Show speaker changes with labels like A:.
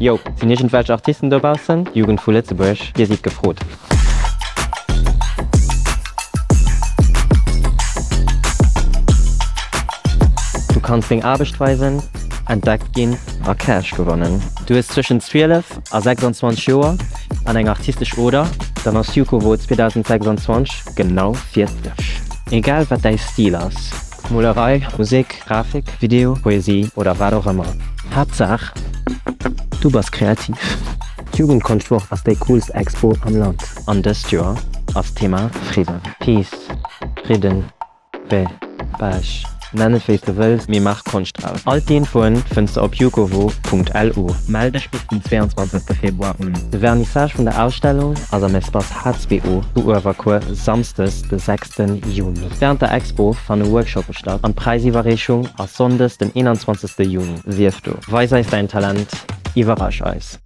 A: Yo, sinn iergendwelch Artisten dobaussen? Jugend vu Lëtzebuerg, dir sidd gefrot! Du kanns deng Aarbecht weisen, entdeckt ginn a Cash gewannen. Du hues zwëschen 12 a 26 Joer an eng artistesch Oder? Dann ass Jukovo 2026 genau fir dech! Egal wat däi Stil ass, Molerei, Musek, Grafik, Video, Poesie oder wat och ëmmer. Haaptsaach du bass kreativ. D'Jugendkonschtwoch ass déi coolst Expo am Land. An dëst Joer ass d'Thema Fridden. Peace, Fridden, Paix, Page, nenn et wéi s de wëlls, mee maach Konscht draus. All d'Infoen fënns de op jukowo.lu. Mell dech bis den 22 Februar un. De Vernissage vun der Ausstellung ass am Espace HCBO zu Uewerkuer samsdes de 6. Juni. Wärend der Expo fanne Workshoppe statt an d'Präisiwwerreechung ass sonndes den 21. Juni. Sief do, weis eis däin Talent, iwwerrasch eis!